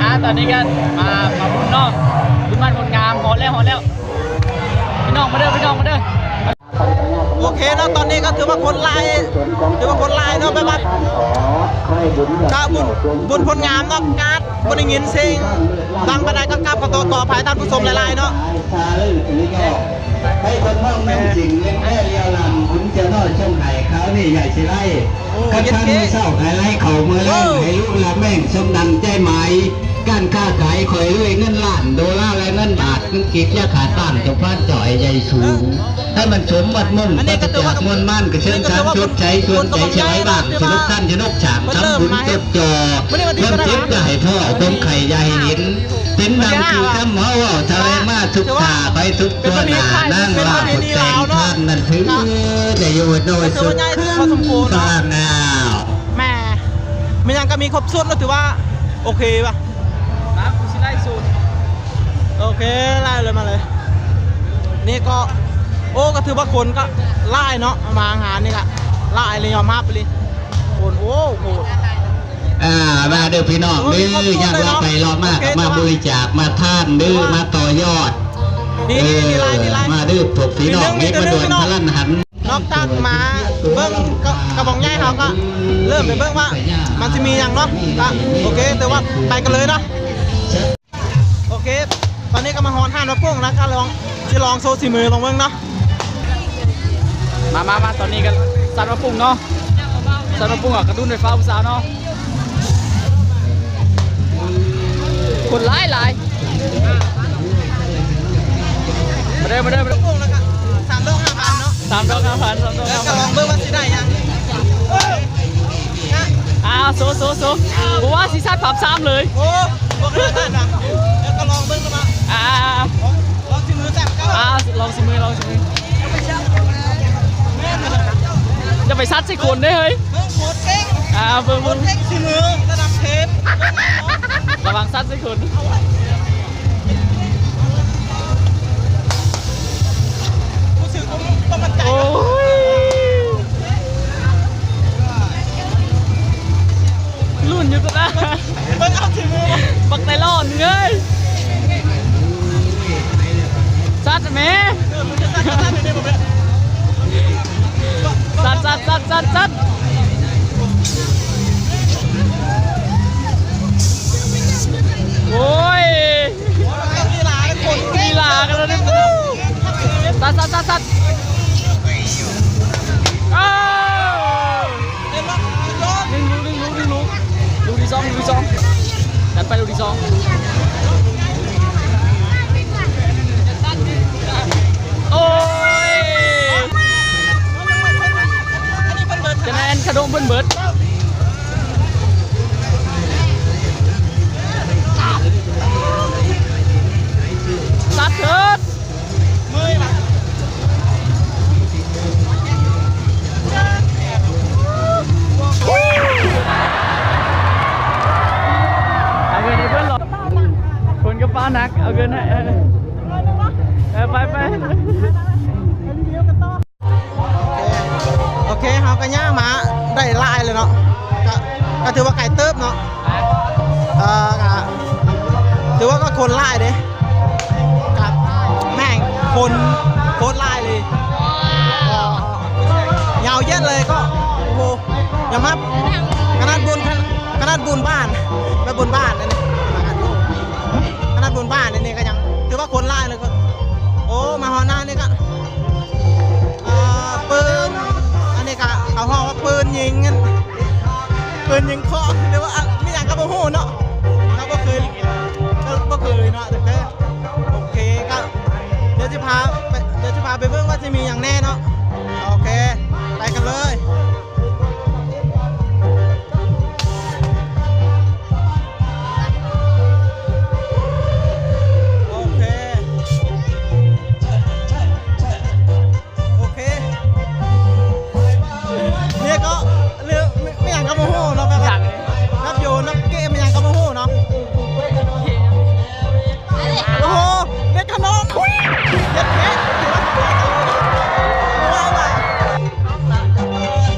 ອ່າ ຕອນນີ້ກໍມາ ມາບຸນເນາະ ບຸນບ້ານໂພນງາມ ຮອດແລ້ວ ຮອດແລ້ວ ພີ່ນ້ອງມາເດີ ພີ່ນ້ອງມາເດີ. ໂອເຄເນາະ ຕອນນີ້ກໍຖືວ່າຄົນຫຼາຍ ຖືວ່າຄົນຫຼາຍເນາະ ແບບວ່າ ກະບຸນ ບຸນໂພນງາມເນາະ ກາດບໍ່ໄດ້ຍິນສຽງດັງປານໃດ ກໍກາບຂໍໂທດຂໍອະໄພທ່ານຜູ້ຊົມຫຼາຍໆເນາະ. ໃຫ້ຄົນເມືອງແມ່ນຈິງ ເຫຼັ້ນແທ້ລຽວລຳ ບຸນເຈົ້ານ້ອຍຊົງໄຫ ຄາວນີ້ໃຫຍ່ຊິໄລ ໂອ້ ຄັນທ່ານມື້ເຊົ້າໃຫ້ໄຫຼເຂົ້າມື້ແລງ ໃຫ້ລຸລະແມ່ງສົມດັ່ງໃຈໝາຍ ການຄ້າຂາຍຄ່ອຍລວຍ ເງິນລ້ານໂດລາ ແລະ ເງິນບາດ ເງິນກີບຢ່າຂາດຕານ ສົມພານເຈົ້າໃຫ້ໃຫຍ່ສູງ ໃຫ້ມັນສົມໝາດມຸງ ປາສະຈາກມົນມານ ກະເຊີນຊານຊົດໃສ ຊວນໃຈສະບາຍບ້າງ ສະໜຸກສັນ ສະໜຸກສາງ ທຳບຸນຈົດຈ່ອ ຄວາມເຈັບຢ່າໃຫ້ພໍ້ ຄວາມໄຂ້ຢ່າໃຫ້ເຫັນ ເປັນດັ່ງທີ່ຄຳເຮົາເວົ້າ ຖ້າແລງມາທຸກທ່າ ໄປທຸກຕົວໜ້າ ນາງລາວຜູ້ແຕ່ງທ່ານນັ້ນຖືໄດ້ຢູ່ໂດຍສຸກສະຫງ່າງາມ. ແມ່ ແມ່ນຫຍັງກໍມີຄົບຊຸດເນາະ ຖືວ່າໂອເຄປະ ມາ ກູຊິໄລສູດ ໂອເຄ ໄລ່ເລີຍ ມາເລີຍ. ນີ້ກໍ ໂອ້ ກໍຖືວ່າຄົນກໍຫຼາຍເນາະ ມາງານນີ້ກໍຫຼາຍເລີຍ ຍອມຮັບອີ່ຫຼີ ຄົນ ໂອ້ ໂຫດ. ອ່າ ມາເດີພີ່ນ້ອງເດີ ໂອ້ ຍາກເລາະໄປເລາະມາ ໂອເຄ ກໍມາບໍລິຈາກ ມາທານເດີ ອ່າ ມາຕໍ່ຍອດ ນີ້ ເອີ ນີ້ ນີ້ຫຼາຍ ນີ້ຫຼາຍ ມາເດີພວກພີ່ນ້ອງ ມີໜຶ່ງ ມີໜຶ່ງ ມາດ່ວນ ມີໜຶ່ງ ພະລັນຫັນ. ນອກຈາກມາເບິ່ງກະ ກະບອງໃຫຍ່ ເຮົາກະເລີ່ມໄປເບິ່ງວ່າມັນຊິມີຫຍັງເນາະ ກະໂອເຄ ແຕ່ວ່າໄປກັນເລີຍເນາະ. ໂອເຄ ຕອນນີ້ກໍມາຮອດຮ້ານໝາກປຸ້ງແລ້ວ ກໍລອງ ຊິລອງໂຊສີມືລອງເບິ່ງເນາະ. ມາ ມາ ມາ ຕອນນີ້ກໍສັດໝາກປຸ້ງເນາະ ສັດໝາກປຸ້ງ ອາ ກະດຸນໄຟຟ້າຜູ້ສາວເນາະ ຄົນຫຼາຍຫຼາຍ. ມາເດີ ມາເດີ ມາເດີ ໝາກປຸ້ງແລ້ວກໍສາມດອກຫ້າພັນເນາະ ສາມດອກຫ້າພັນ ສາມດອກຫ້າພັນ ກໍລອງເບິ່ງວ່າຊິໄດ້ຫຍັງ. ອ່າ ໂຊ ໂຊ ໂຊ ບໍ່ວ່າຊິສັດປັບສາມເລີຍ ໂອ້ ບໍ່ຂະໜາດນັ້ນນະ ແລ້ວກໍລອງເບິ່ງກັນວ່າ ອ່າ ລອງ ລອງສີມືແຊມເກົ້າ ອ່າ ລອງສີມື ລອງສີມື ຢ່າໄປສັດໃສ່ຄົນເດ້ເຮີ້ຍ ເບິ່ງໂຄດເກັ່ງ ອ່າ ເບິ່ງ ເບິ່ງ ໂຄດເກັ່ງສີມືລະດັບເທບ ລະວັງສັດໃສ່ຄົນ. ຮູ້ສຶກບໍ່ ບໍ່ໝັ້ນໃຈ ໂອ້ຍ ລຸ້ນຢູ່ຕົວໜ້າ ເບິ່ງເອົາທີ່ມື ບັກໄຕຫຼອນເອີຍ ສັດແມ້ ເອີ ມັນຈະສັດ ສັດ ສັດ ສັດ ສັດ ສັດ ໂອ້ຍ. ລີລາກັນເລີຍ ສັດ ສັດ ສັດ ສັດ ໂອ້ ໜຶ່ງລູກ ໜຶ່ງລູກ ໜຶ່ງລູກ ລູກທີສອງ ລູກທີສອງ ຈັດໄປ ລູກທີສອງ ໂອ້ຍ ຈະແມ່ນຂະໜົມເພິ່ນເບິດ. ຕັດເທີດ ເອົາເງິນໃຫ້ເພິ່ນເນາະ ຄົນກະເປົາໜັກ ເອົາເງິນໃຫ້ ເອີ ເອີ ໄປ ໄປ. ໂອເຄ ເຮົາກໍຍ່າງມາໄດ້ຫຼາຍແລ້ວເນາະ ກໍ ກໍຖືວ່າໄກເຕີບເນາະ ເອີ ກໍຖືວ່າກໍຄົນຫຼາຍເດ້ ກໍແມ່ງຄົນໂຄດຫຼາຍເລີຍ ຍາວເຢັດເລີຍ ກໍ ໂອ້ໂຫ ຍອມຮັບ ຂະໜາດບຸນ ຂະໜາດບຸນບ້ານ ແບບບຸນບ້ານນັ້ນ ຂະໜາດບຸນບ້ານນີ້ກໍຍັງຖືວ່າຄົນຫຼາຍເລີຍ ກໍ ໂອ້ ມາຮອດໜ້ານີ້ກໍ ອ່າ ປືນ ອັນນີ້ກະເຂົາຮ້ອງວ່າປືນຍິງ ປືນຍິງເຄາະ ຫຼືວ່າ ອະ ມີຫຍັງກໍບໍ່ຮູ້ເນາະ ເຮົາບໍ່ເຄີຍ ກໍບໍ່ເຄີຍເນາະ ແຕ່ ໂອເຄ ກໍດຽວຊິພາໄປ ດຽວຊິພາໄປເບິ່ງວ່າຊິມີຫຍັງແດ່ເນາະ ໂອເຄ ໄປກັນເລີຍ. ໂອເຄ ໂອເຄ ນີ້ກໍເລື່ອງ ແມ່ນຫຍັງກໍບໍ່ຮູ້ເນາະ ແບບວ່າ ແບບໂຍນ ແບບເກມແມ່ນຫຍັງກໍບໍ່ຮູ້ເນາະ ໂອ້ໂຫ ເດັກຂະໜອມ ອຸ້ຍ ເຈັບແຂນ ວ້າຍ ວ້າຍ.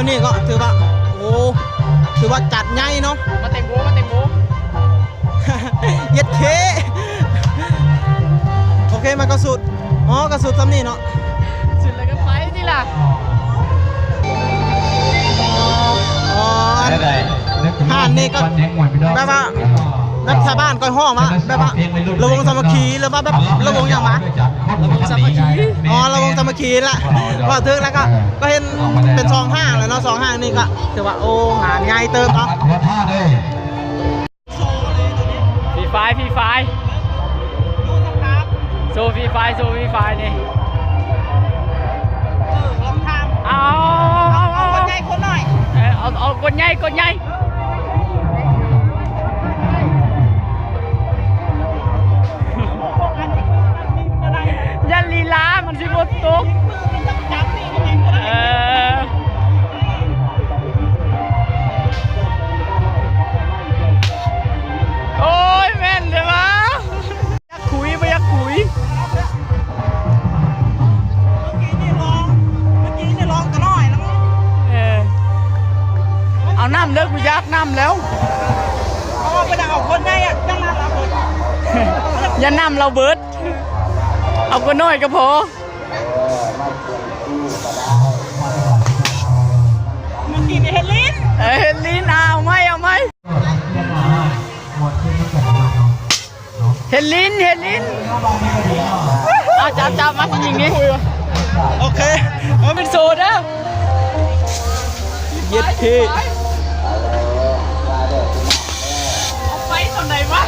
ນີ້ກໍຖືວ່າ ໂອ້ ຖືວ່າຈັດໃຫຍ່ເນາະ ມາແຕງໂມ ມາແຕງໂມ ເຢັດເຄ ໂອເຄ ມາເຂົ້າສູດ ອໍ ເຂົ້າສູດຊ່ຳນີ້ເນາະ ສຸດແລ້ວກໍໄປຕິລະ ອໍ ຮ້ານນີ້ກໍແບບວ່າ ແບບຊາວບ້ານກໍຮ້ອງວ່າ ແບບວ່າລະວົງສາມັກຄີ ຫຼືວ່າແບບລະວົງຫຍັງຫວາ? ລະວົງສາມັກຄີ ອໍ ລະວົງສາມັກຄີລະ ເວົ້າຖືກລະ ກໍ ກໍເຫັນເປັນສອງຫ້າງແລ້ວເນາະ ສອງຫ້າງນີ້ກໍຖືວ່າ ໂອ້ ງານໃຫຍ່ເຕີບເນາະ. ຟຣີຟາຍ ຟຣີຟາຍ ໂຊຟຣີຟາຍ ໂຊຟຣີຟາຍນີ້ ເອີ ລອງຖາມ ເອົາ ເອົາ ເອົາ ເອົາຄົນໃຫຍ່ຄົນນ້ອຍ ເອີ ເອົາ ເອົາຄົນໃຫຍ່ຄົນໃຫຍ່ ຢ່າລີລາ ມັນຊິບໍ່ຕົກ ເອີ. ໂອ້ຍ ແມ່ນເດ້ຫວາ ຢາກຄຸຍ ບໍ່ຢາກຄຸຍ ເມື່ອກີ້ນີ້ລອງ ເມື່ອກີ້ນີ້ລອງກະນ້ອຍແລ້ວ ເອີ ເອົານ້ຳເດີ ກູຢາກນ້ຳແລ້ວ ເອົາໄປເອົາຄົນໃຫຍ່ອະ ຢ່ານ້ຳລາວເບິດ ຢ່ານ້ຳລາວເບິດ ເອົາກະນ້ອຍກໍພໍ. ເມື່ອກີ້ນີ້ເຮັດລີ້ນ ເອີ ເຮັດລີ້ນ ເອົາໃໝ່ ເອົາໃໝ່ ເຮັດລີ້ນ ເຮັດລີ້ນ ເອົາ ຈັບ ຈັບ ມາຊິຍິງນີ້ ໂອເຄ ເອົາເປັນໂຊເດີ ເຢັດເຄ ໄປຕອນໃດວະ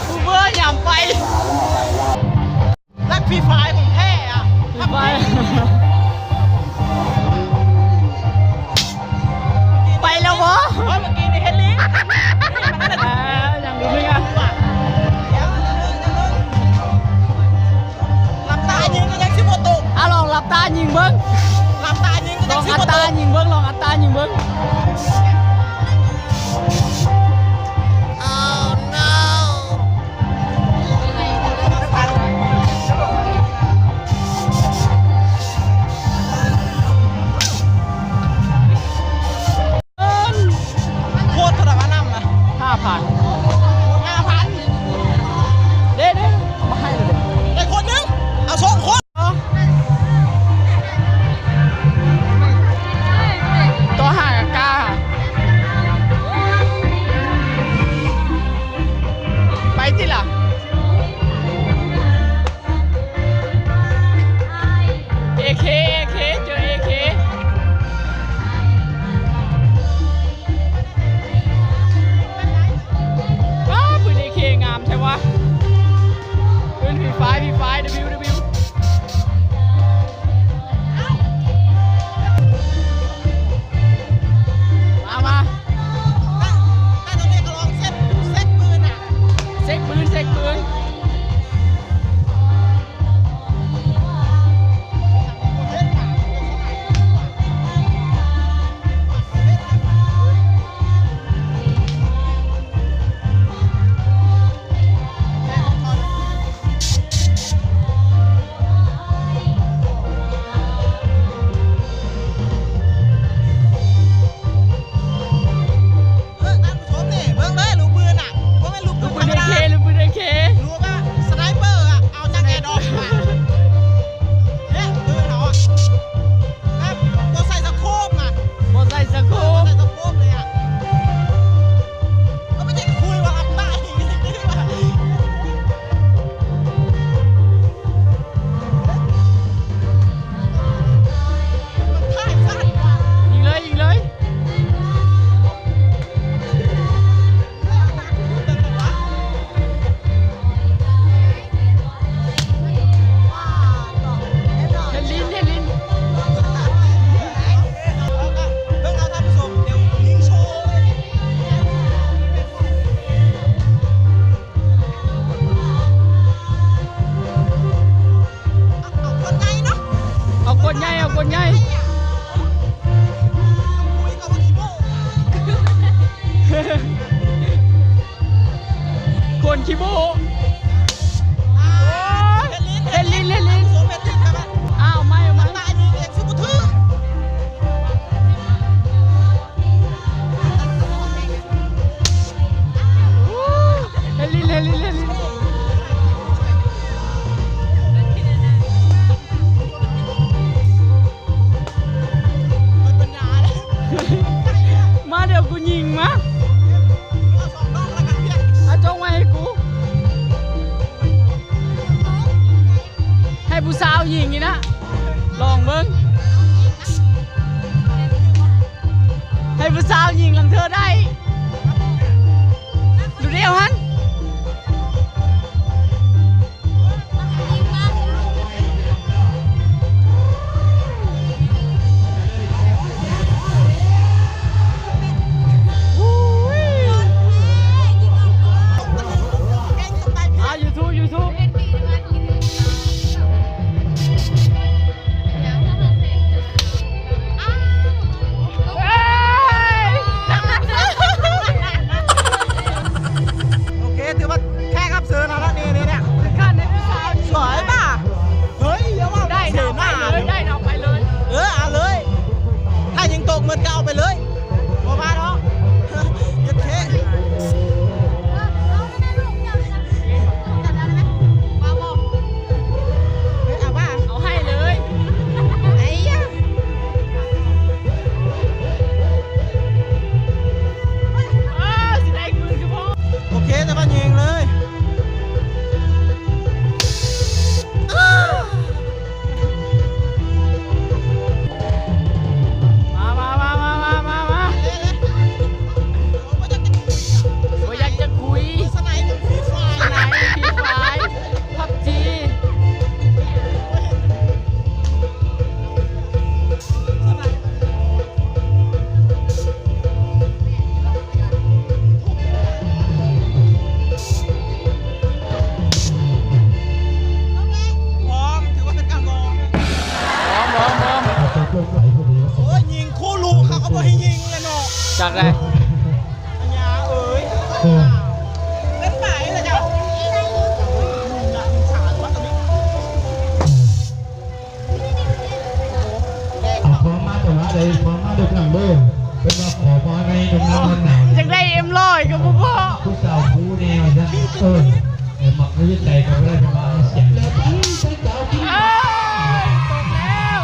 ກູເບີຍາມໄປ. ນັກຟຣີຟາຍຂອງແທ້ອະ ຟຣີຟາຍ ໄປແລ້ວບໍ່? ເອີ ເມື່ອກີ້ນີ້ເຮັດລີ້ ເອີ ຍັງບໍ່ມີອະ ຫຼັບຕາຍິງກໍຍັງຊິບໍ່ຕົກ ອະ ລອງຫຼັບຕາຍິງເບິ່ງ ຫຼັບຕາຍິງກໍຍັງຊິບໍ່ຕົກ ລອງອັດຕາຍິງເບິ່ງ ລອງອັດຕາຍິງເບິ່ງ. ໂຄດເທົ່າໃດວະນ້ຳນະ ຫ້າພັນ ຫ້າພັນ ເດ້ ເດ້ ເອົາມາໃຫ້ເລີຍ ໄດ້ຄົນໜຶ່ງ ເອົາສອງຄົນ. ຕໍ່ຫາກາ ໄປຕິລະ ເອເຄ ເອເຄ ເຈີເອເຄ ວ້າ ປືນເອເຄງາມແທ້ວະ ປືນຟຣີຟາຍ ຟຣີຟາຍ ດັບເບິນຢູ ດັບເບິນຢູ ມາ ມາ ຕອນນີ້ກໍລອງເຊັດ ເຊັດປືນນະ ເຊັດປືນ ເຊັດປືນ. ເອີ ທ່ານຜູ້ຊົມນີ້ ເບິ່ງເດີ ລູກປືນນະ ບໍ່ແມ່ນລູກປືນທຳມະດາ ລູກປືນເອເຄ ລູກປືນເອເຄ ລູກອະ ສະໄນເປີອະ ເອົາຈາກແອດອບມາ ເດ້ ປືນເຮົາອະ ແບບບໍ່ໃສ່ສະໂຄບນະ ບໍ່ໃສ່ສະໂຄບ ບໍ່ໃສ່ສະໂຄບເລີຍອະ ເອົາໄປເຈັບຄຸຍວ່າຮັບຕາຍ ຍິງເລີຍ ຍິງເລີຍ ເຮັດລີ້ນ ເຮັດລີ້ນ ເບິ່ງເອົາທ່ານຜູ້ຊົມ ດຽວຍິງໂຊເລີຍ. ເອົາ ເອົາຄົນໃຫຍ່ເນາະ ເອົາຄົນໃຫຍ່ ເອົາຄົນໃຫຍ່ ຄົນຂີ້ໂມ້ ເຮັດລີ້ນ ເຮັດລີ້ນ ເຮັດລີ້ນ ອ້າວ ໄມ້ ໄມ້ ຕາຍິງເອງຊິບໍ່ຖືກ. ຍິງຫຼັງເທີໄດ້ ດູດຽວຫັ້ນ. ອ່າ ຢູທູບ ຢູທູບ. ໂອເຄ ຖືວ່າແຂກຮັບເຊີນເຮົາລະ ນີ້ໆ ສວຍປະ? ເຮີ້ຍ ຢ່າເວົ້າ ໄດ້ເນາະ ໄປເລີຍ ໄດ້ເນາະ ໄປເລີຍ. ເອີ ເອົາເລີຍ ຖ້າຍິງຕົກໝົດກໍເອົາໄປເລີຍ ບໍ່ວ່າດອກ. ເຢັດເຄ ເອົາວ່າ ເອົາໃຫ້ເລີຍ ໄອ້ຍະ. ໂອເຄ ແຕ່ວ່າຍິງເລີຍ. ມາ ມາ ມາ ມາ ມາ ມາ ມາ. ໂອ້ຍ ຢາກຈະຄຸຍ ສະໄນ ຟຣີຟາຍ ສະໄນ ຟຣີຟາຍ ພັບຈີ. ພ້ອມ ຖືວ່າເປັນການວອມ ພ້ອມ ພ້ອມ ພ້ອມ. ໂອ້ຍ ຍິງຄູ່ລູກ ເຂົາກໍບໍ່ໃຫ້ຍິງແລ້ວເນາະ ຈັກແຫຼະ ອັນຍາເອີຍ. ເອີ ເປັນໄປແລ້ວເຈົ້າ ເອົາ ພ້ອມມາຈັງຫວະໃດ ພ້ອມມາເດີ ເປັນຫຍັງເດີ ເພິ່ນວ່າຂໍພອນໃຫ້ໜຸ່ມນ້ອຍນອນໜາວ ຢາກໄດ້ເອັມຮ້ອຍກໍບໍ່ພໍ ຜູ້ສາວຜູ້ແນວຊັ້ນ. ເອີ ເອີ ມັກຢູ່ໃຈກໍບໍ່ໄດ້ ເພິ່ນວ່າເອົາສຽງ ເອີ ຕົກແລ້ວ.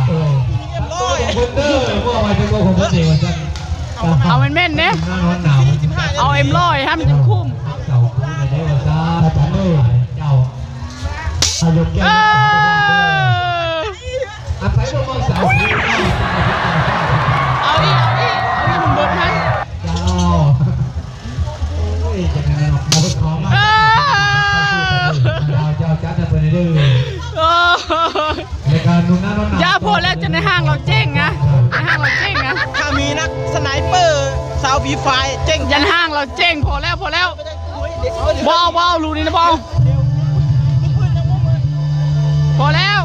ເອີ ເພິ່ນເດີ ເມື່ອວານເພິ່ນເວົ້າຂອງເພິ່ນເອງວ່າຊັ້ນ ເອົາແມ່ນໆເດ້ ໜຸ່ມນ້ອຍນອນໜາວ ເອົາເອັມຮ້ອຍໃຫ້ມັນຈັ່ງຄຸ້ມ ສາວຜູ້ແນວວ່າຊັ້ນ ອາຈານເອີຍ ເຈົ້າ. ເອີ ເອົາອີກ ເອົາອີກ ເອົາອີກ ມັນເບິດຫັ້ນ ເຈົ້າ. ໂອ້ຍ ຈັກແມ່ນເນາະ ເອີ ເຈົ້າ ເຈົ້າ ຈັດໃຫ້ເພິ່ນເດີ ໂອ້ຍ ລາຍການໜຸ່ມນ້ອຍນອນໜາວ ຢ່າ ພໍແລ້ວ ຈົນໃນຫ້າງລາວເຈັງນະ ໃນຫ້າງລາວເຈັງນະ ຖ້າມີນັກສະໄນເປີສາວຟຣີຟາຍເຈັງ ຢັນຫ້າງລາວເຈັງ ພໍແລ້ວ ພໍແລ້ວ. ບໍ່ເອົາ ບໍ່ເອົາ ລູກນີ້ນະ ບໍ່ເອົາ ພໍແລ້ວ.